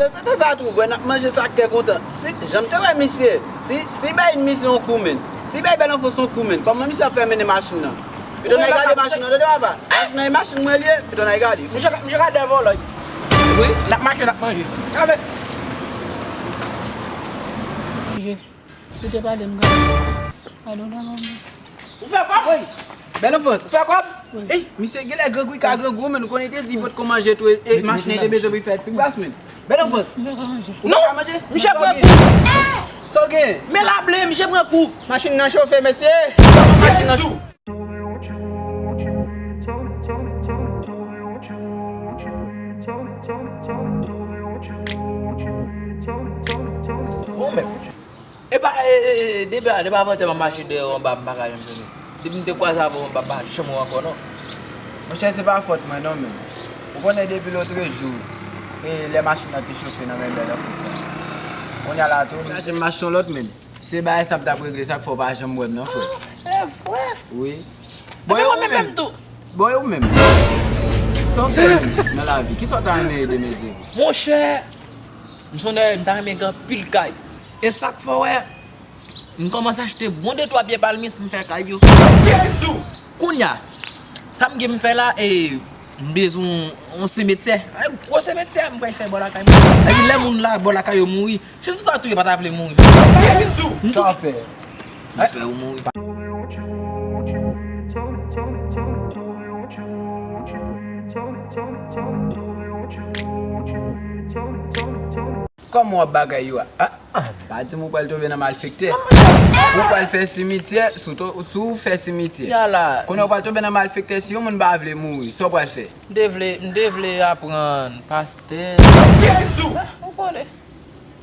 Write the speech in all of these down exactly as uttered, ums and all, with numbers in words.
Se te sa tou, wè, n ap manje sa ak kè kontan. Si, jan m te wè misye, si, si bay misye yon kou, menn. Si bay Bèl Anfans yon kou, menn. Kòman misye ap fè mennen machin nan? Pito n al gade machin nan, tande papa. Machin nan e machin mwen li ye, pito n al gade. Misye, misye ka dèyè vòlò. Wi, n ap mache, n ap manje. Gade. Misye, ou te pale m gade. Pardon, pardon. Ou fè kòb? Wi. Bèl Anfans. Ou fè kòb? Wi. Ey, misye genlè grangou, li ka grangou, men nou konnen te di potko manje tou, e, e machin nan te bezwen pou l fè ti gras, men. Bèl Anfans. Misye ka manje. Ou pa ka manje? Non, misye pran kou. Sa w gen? Men la ble, misye pran kou. Machin nan chofe, mesye. Machin nan chofe. Bon, men. Epa, e, e, e, depi, depi avantyè m ap mache dèyè w anba, m pa ka janm jwenn ou. Depi m te kwaze avè w anba, m pa janm wè w ankò, non. Monchè, se pa fòt mwen, non, men. Ou konnen depi lotrejou, e, lè machin nan te chofe nan men Bèl Anfans sa. Kounye a la tou, m chache m mache yon lòt, men. Se bagay sa m t ap regle, sa k fè w pa janm wè m, non, frè. Ah, e vre? Wi. Bon, e ou menm? Bon, e ou menm? Sa w fè menm nan lavi? Kisa w ta renmen ede mesye? Monchè, m sonje m ta renmen gen anpil kay. E sa k fè w wè, m kòmanse achte bon de twa pye palmis pou m fè kay yo. Kounye a, sa m gen m fè la, e, m bezwen yon, yon simetyè. Yon gwo simetyè, m pral fè bò lakay mwen. Epi lè moun la, bò lakay yo mouri, si m t ka tou, yo pa ta vle mouri. M tou. Sa w ap fè? M fè yo mouri. Kòman w ap bagay yo a? Ah, ah, pa di m ou pral tonbe nan malfektè. Ou pral fè simityè, si w to-, si w fè simityè. Yala. Kounye a w pral tonbe nan malfektè, si yon moun pa vle mouri, sa w pral fè? M te vle, m te vle aprann pastè. Ah, ou konnen.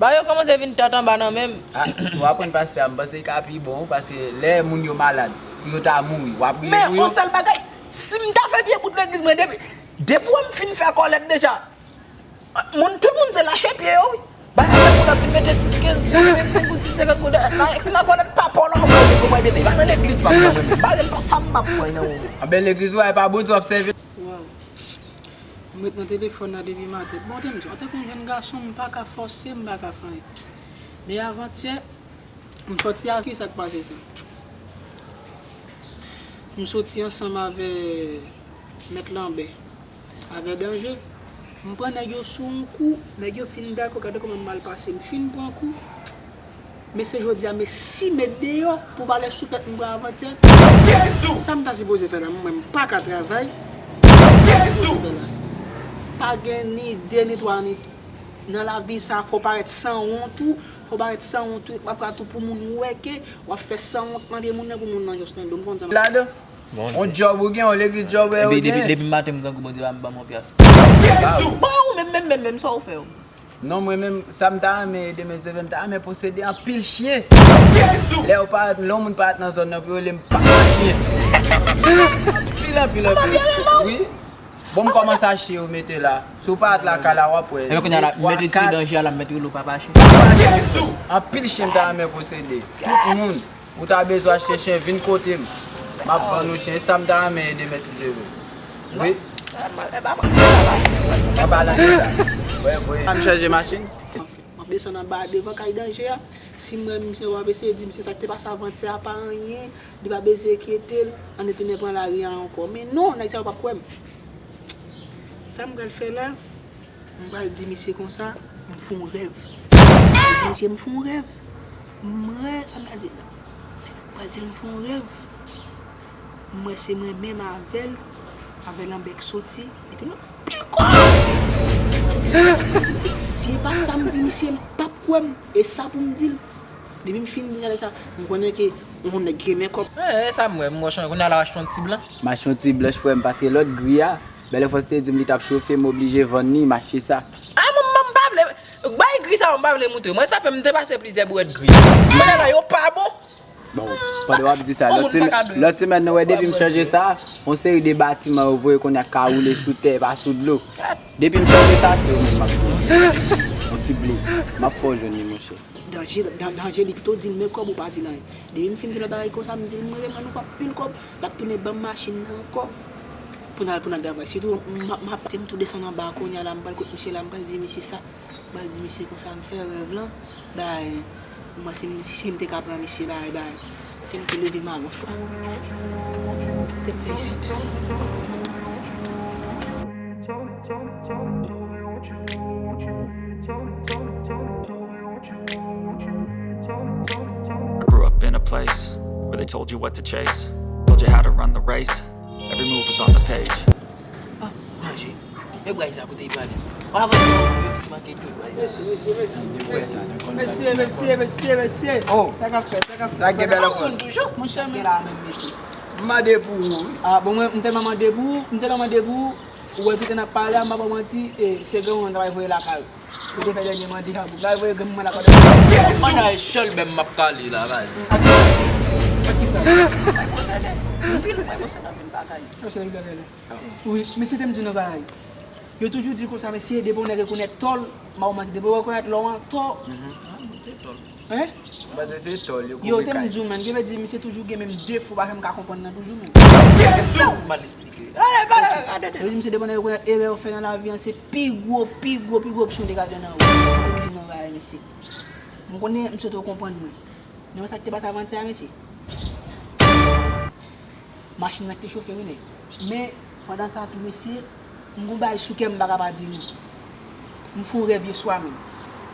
Bagay yo kòmanse vin tèt anba nan men m. Ah, si w aprann pastè a, m panse li ka pi bon, paske lè moun yo malad, pou yo ta mouri, w ap priye pou yo. Men, yon sèl bagay, si m ta fè pye bout legliz mwen depi, depi w wè m fin fè kòlèt deja, moun, tout moun se lache pye yo, wi. Bagay la, moun ap vin mete ti kenz goud, vennsenk goud, ti senkant goud nan, nan kòlèt pa pa w la, w pral gen kòman mete. Pa nan legliz, pa nan mwen menm. Bagay pa sa m p ap pran nan ou. Anben legliz ou a, e pa Bondye w ap sèvi. Waw. M ret nan telefòn nan depi maten. Bon, te m di, antanke yon jèn gason, m pa ka fòse, m pa ka fè anyen. Men avantyè, m sòti ak, kisa k pase sa? M soti ansanm avè Mèt Lanbè, avè Danje. M pran nèg yo sou yon kou, nèg yo fin dakò, gade kòman m mal pase. M fin pran kou. Men se jodi a, men sis mèt deyò pou valè souflèt m pran avantyè. Sa m ta sipoze fè la, mwen, m pa ka travay. Sa m sipoze fè la? Pa gen ni de, ni twa, ni. Nan lavi sa, fò w parèt sanwont tou. Fò w parèt sanwont tou. Pafwa tou pou moun wè ke w ap fè sanwont nan pye moun nan pou moun nan just tande w. M konn sa m ap fè. Ladan? On djòb ou gen, on legliz djòb ou gen. Depi, depi maten m grangou, Bondye pa ban m yon pyas. Bon, ou menm, menm, menm, menm, sa w fè w? Non, mwen menm, sa m ta renmen ede men sèvè, m ta renmen posede anpil chen. Lè yo parèt, lè yon moun parèt nan zòn nan pou yo rele m papa chen. Anpil, anpil, anpil. Wi. Bon, m kòmanse achte yo mete la. Si w parèt lakay la, w ap wè. Epi kounye a la, mete ti Danje a la, m mete rele w papa chen. Papa chen. Anpil chen m ta renmen posede. Tout moun. Ou ta bezwen achte chen, vin kote m. M ap vann ou chen. E sa m ta renmen ede men si Dye vle. Wi. An palan de sa. Wè, voye. A m chanje machin. M ap desann anba devan kay Danje a. Si m wè misye, w ap eseye di misye sa k te pase avantyè a pa anyen. Li pa bezwen enkyete l. Ann epi n pran lari a ankò. Men non, nèg sa yo p ap kwè m. Sa m pral fè la? M pral di misye konsa, m fè yon rèv. M pral di misye m fè yon rèv. M wè, sa m pral di l la? M pral di l m fè yon rèv. M wè se mwen menm avè l, avè Lanbè k soti, epi nou fè anpil kòb! Si e pa sa m di misye, l p ap kwè m. E sa pou m di l. Depi m fin di sa, sa, m konnen ke yon nèg renmen kòb. E, e sa m wè, m wè chan, kounye a la w achte yon ti blan. M achte yon ti blanch, frè m, paske lòt gri a, Bèl Enfans te di m li t ap chofe, m oblije vann li, m achte sa. A, m, m, m pa vle, bay gri sa yo, m pa vle moutre. Mwen, sa fè m te pase plizyè bwèt gri. Kounye a la, yo pa bon. Bon, pandan w ap di sa, lòt semèn, lòt semèn nan, wè, depi m chanje sa, yon seri de batiman yo voye kounye a ka woule sou tè, pa sou dlo. Depi m chanje sa, se yo menm m ap di. Yon ti blo. M ap fè w jwenn li, monchè. Danje, dan-, Danje, li pito di l men kòb ou pa di l anyen. Depi m fin di l yon bagay konsa, m di l mwen renmen nou fè anpil kòb, l ap tounen ban m machin nan ankò. Pou n al, pou n al travay. Sitou, m, m, m ap, te m tou desann anba a kounye a la, m pral kot misye la, m pral di misye sa. M pral di misye konsa, m fè rèv lan, bay. Mwen, si m, si m te ka pran misye, bay, bay. Te m tou leve m a yon fwa. Te m fè isit. I grew up in a place where they told you what to chase, told you how to run the race. Every move was on the page. Ah, danje. E bway sa kote li prale. Ou avanse yon pye fout manke pye bway. Mesye, mesye, mesye, mesye, mesye, mesye. Oh. Sa k ap fèt, sa k ap fèt. Sa gen bèl anfans. Monchè, men la menm mesye. M mande pou ou. Ah, bon, mwen, m tèlman mande pou ou, m tèlman mande pou ou. Ou wè tout tan n ap pale a, m pa ba w manti, e, se granmoun nan ta pral voye lakay ou. Ou te fè dènye mande a, ou pral voye granmoun nan lakay ou. Pandan e sèl bèm m ap kale la, baz. Ak kisa? Mwen konsène. Anpil, mwen konsène anpil bagay. Konsène anpil bagay la. Wi, mesye, te m di nou bagay. Yo toujou di konsa, mesye, depi yon nèg rekonèt tò l, m ba w manti, depi yo rekonèt lè w an tò. Hein? Yo te m di w, menn, gen vle di misye toujou gen menm defo, pa janm ka konprann nan toujou, menn. Mal esplike. Yo di misye depi yon nèg rekonèt erè yo fè nan lavi an, se pi gwo, pi gwo, pi gwo opsyon degaje nan ou. Yo di nou bagay, mesye. M konnen misye te konprann mwen. Men sa k te pase avantyè a, mesye. Machin nan ki te chofe wi nèg. Men, pandan sa tou mesye, m gon bagay sou kè m pa ka pa di nou. M fè yon rèv yèswa menm.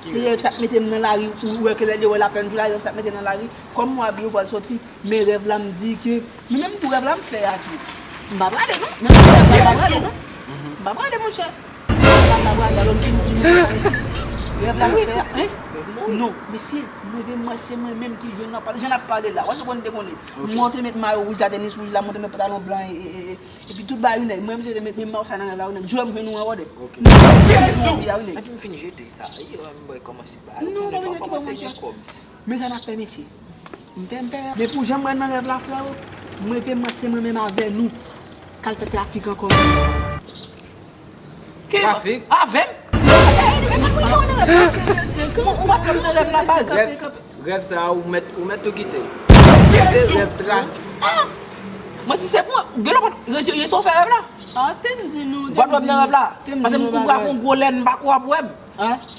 Se rèv sa k mete m nan lari, ou wè ke lè de wè lapèn jou la, rèv sa k mete m nan lari. Kòm mwa avril pral sòti, men rèv la m di ke, men menm tou rèv la m fè a tou. M pa prale non, menm tou rèv la m pa prale non. M pa prale monchè. Sa m ta pral alò m vin di nou konsa mesye. Rèv la m fè a, hein? Non, mesye, mwen vin mwen se mwen menm ki jwenn nan pale. Jan n ap pale la, wè se konn te konnen. Mwen te met mayo wouj la, tenis wouj la, mwen te met pantalon blan e, e, e, epi tout bagay wi nèg. Mwen menm se te met menm mayo sa nan rèv la wi nèg. Jwè m jwenn ou an wè nèg. Epi m fin jete sa. Yo, m wè kòmanse ba. Non, pa vin jete kòmanse gen kòb. Men sa n ap fè mesye. M fè, m fè rèv. Men pou jan m wè nan rèv la freo, mwen vin mwen se mwen menm avè nou k al fè trafik ankò. Trafik? Avè m? Ou pa t wè m nan rèv la? Ou pa t wè m nan rèv la baz? Rèv sa a ou mèt, ou mèt tou kite. Se rèv trafik. Ah! Mwen si se pou mwen, gen lòt rezo ye sa w fè rèv la? Ah, te m di nou, te m di nou. Ou pa t wè m nan rèv la? Paske m kouvri ak yon gwo lèn, m pa kwè w ap wè m.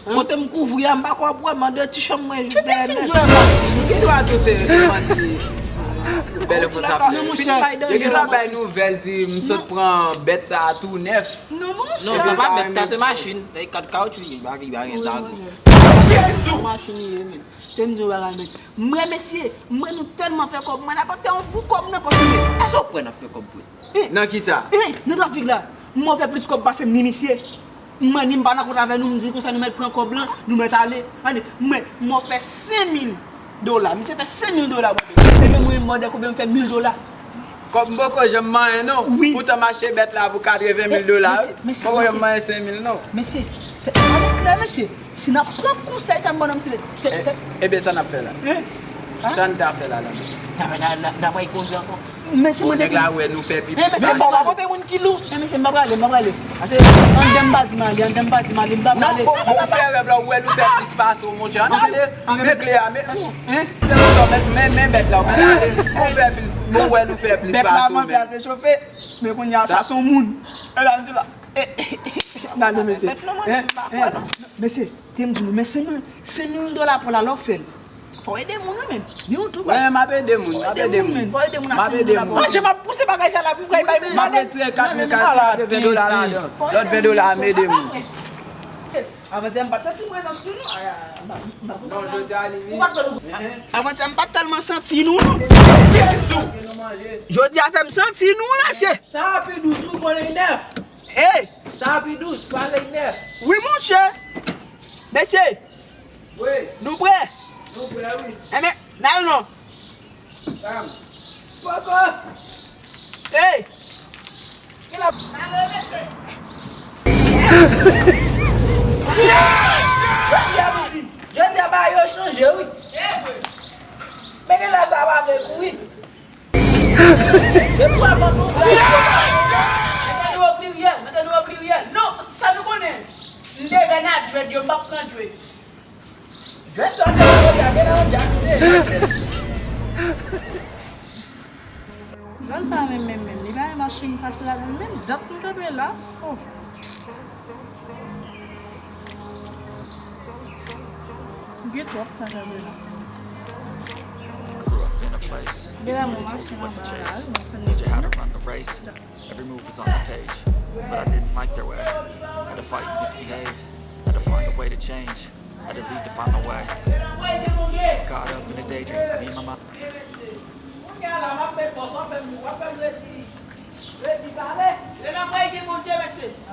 Kote m kouvri a, m pa kwè w ap wè m, anndan ti chanm mwen jis dèyè nèt. Ou gen dwa tou se manti. Bèl enfo sa fè. Yo gen dwa bay nouvèl di m sot pran bèt sa a tou nèf. Non, sa pa bèt, sa se machin. Dèyè kat kawoutchou li, pa gen, pa gen sa. Machin li ye, men. Te m di w bagay, men. Mwen, mesye, mwen nou tèlman fè kòb, mwen n ap antre yon gwo kòb nan pòch nou, men. Èske w kwè n ap fè kòb vre? Nan kisa? Nan trafik la. Mwen fè plis kòb pase m ni misye. Mwen ni m pa nan kont avè nou, m di konsa nou mèt pran kòb lan, nou mèt ale. Tande, mwen, mwen fè senk mil dola. Misye fè senk mil dola, bòdè. Epi mwen, bòdè, konbyen m fè mil dola. Kòb m poko janm manyen non. Wi. Poutan m achte bèt la pou katreven mil dola. Mesye, mesye, poko janm manyen senk mil non. Mesye, n pale klè, mesye. Si n ap pran konsèy sa m ban nou, mesye. Ebyen, sa n ap fè la? Sa n ta fè la, la menm? N ap, n ap, n ap, n ap al kondi ankò. Men si mwen te. Nèg la wè nou fè piplis. Men fò w pa montre moun ki lou. Men mesye, m pa prale, m pa prale. Pase anndan m pa di m ale, anndan m pa di m ale, m pa prale. Non, bon, bon, ou fè rèv la, ou wè nou fè plis pase w, monchè. Ann ale, men kle a, men, si se konsa, men, men, men bèt la, ou ale, ou fè plis, bon, ou wè nou fè plis pase w, men. Bèt la, manzè a te chofe, men kounye a, sa se yon moun. E la, m di la, n ale, mesye. Mesye, te m di nou, men senk mil, senk mil dola pou l al ofèl. Fò w ede moun wi, men. Ni yon tou, baz. Wi, m ap ede moun, m ap ede moun. Fò w ede moun a senk mil dola pou l al. Manje m ap pouse bagay sa la pou m kay bay moun. M ap retire kat mil katreven dola ladan. Lòt ven dola a, m ede moun. Avantyè m pa t santi prezans nou non. Non, jodi a li vini. Avantyè m pa t tèlman santi nou non. Jodi a fè m santi nou, mesye. Sa pi dous ou konnen nèf. Hey! Sa pi dous, pale nèf. Wi, monchè. Mesye. Wi. Nou prè? Nou prè, wi. Enben, n al non. Poko. Hey! N ale, mesye. Jodi a, jodi a, bagay yo chanje, wi. Men gen lè sa pa vle kouri. Depi w ap ban nou vag yo, mete nou o pliryèl, mete nou o pliryèl. Non, sa nou konnen. M te vè nan djwèt yo, m p ap pran djwèt. Djwèt sa w te vè yo, gade la, w ap gade. Zòn sa menm, menm, menm, li pa Machin pase ladan l, menm dat m kanpe la. Oh. Gen twòp tan kanpe la. Grew up in a place, you never knew what to chase. Told you how to run the race. Every move was on the page, but I didn't like their way. Had to fight and misbehave. Had to find a way to change. Had to leave to find my way. Caught up in a daydream, me and my mind.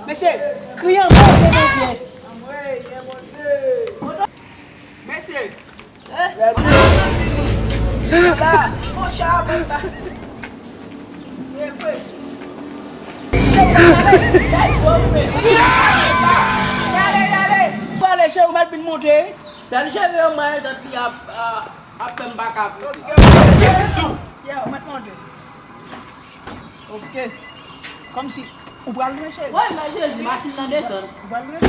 Mesye, kriye anmwe gen Bondye. Mesye. Pale, cheri, ou mèt vin monte. Sèl cheve yo mwen, tant li ap, ap, ap fè m pa ka pouse. Yeah, ou mèt monte. Ok. Kòmsi ou pral lwen, cheri. Woy, men Jezi, machin nan desann. Ou pral lwen?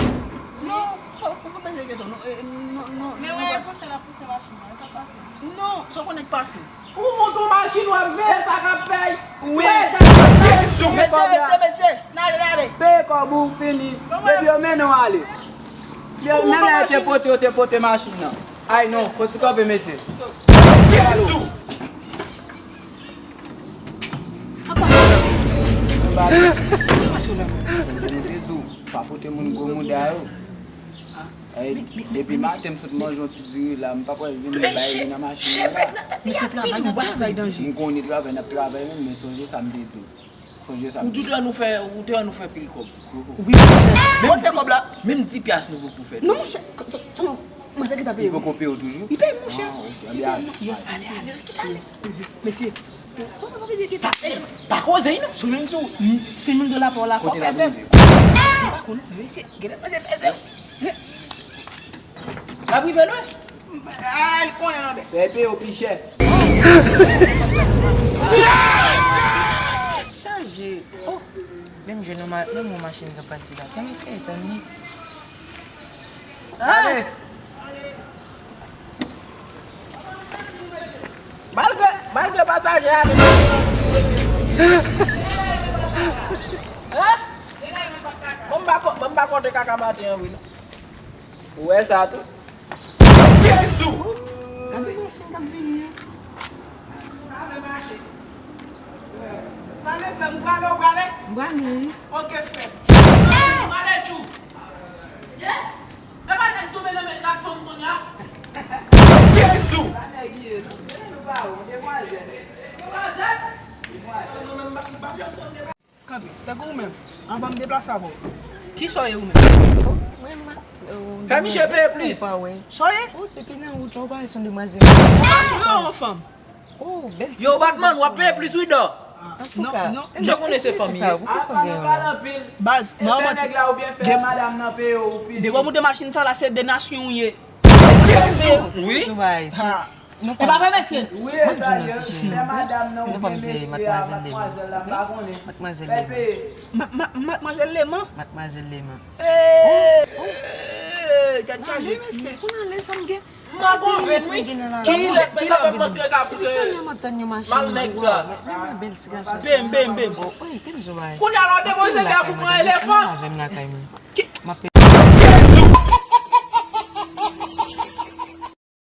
Non, pa, pa, pa bezwen enkyete w, non, eh, non, non. Men wè, e pouse l ap pouse machin nan, e sa k pase. Non, sa w konnen k pase. Ou monte yon machin, w ap veye sa k ap fèt. Wi. Mesye, mesye, mesye, n ale, n ale. Peye kòb ou, fini. Depi yo mennen w ale. Yo, menm lè yo te pote, yo te pote machin nan. Ay non, fò ti kanpe, mesye. Alo. Sonje nou te di w, pa pote moun gwo mouda yo. Ey, depi maten m sot manje yon ti diri la, m pa pral vin bay li nan machin nan la. Mesye, travay nan travay danje. M konnen travay, n ap travay menm, men sonje sa m te di w. Sonje sa m te di w. Ou di w te wè nou fè, ou te wè nou fè pil kòb. Wi, monchè. Menm fè kòb la. Menm di pyas nou poko fè. Non, monchè. Manzè ki ta peye. Li poko peye w toujou? Li peye, monchè. Ah, ok. Li peye, monchè. Ale, ale, kite ale. Mesye. Pa, pa koze, non. Sou menm sou, se mil dola pa w la, fò fè zèv. M pa konn, mesye, gade manzè fè zèv. L ap rive lwen. Al konnen nan bèk. Fè peye w pi chè. Chaje. Oh, menm jwenn yon ma-, menm yon machin k ap pase la. Tann mesye, tann li. Ale. Malgre, malgre pasaje a te. Hein? Bon, m pa ko-, bon, m pa konte kaka maten an, wi, non. Ou wè sa tou? Jezi! Gade machin k ap vini an. Pale, frè m, ou prale, ou prale? M prale, wi. Ok, frè m. Ou prale, tchou. Ye? E pa nèg tonbe nan men gad fanm kounye a? Jezi! Pa nèg li ye, non. Se nou pa ou, demwazèl. Demwazèl? Demwazèl. Non, non, non, m pa, m pa janm konn demwazèl. Kanpe, tankou ou menm. Anvan m deplase avè w. Kisa w ye ou menm? Oh, mwen, m, oh, fè misye peye plis. Ou pa wè. Sa w ye? Oh, depi nan wout la, ou parèt yon demwazèl. Ou pa sou yon fanm. Oh, bèl ti. Yo, Batman, w ap peye plis, wi, dò. Antouka, non, non. Je konnen se fanmi. Sa, poukisa w gen la? Baz, mwen manti. Gen madanm nan peye w, ou fini. Depi w moute machin sa la, se de nasyon ou ye. Wi. Dubai, se, ha. E pa vre, mesye? Wi, e sa ye. Fè madanm nan ou byen, mesye a, matmwazèl la, m pa konnen. Matmwazèl Leman. Ma-, ma-, matmwazèl Leman? Matmwazèl Leman. Hey! Tèt chaje. Kounye a lè sa m gen. M a konvenn, wi. Ki lè, ki lè w ap tann yon machin, mal nèg sa. Bim, bim, bim. Kounye a la, w depoze kè pou mwen elefan. M ap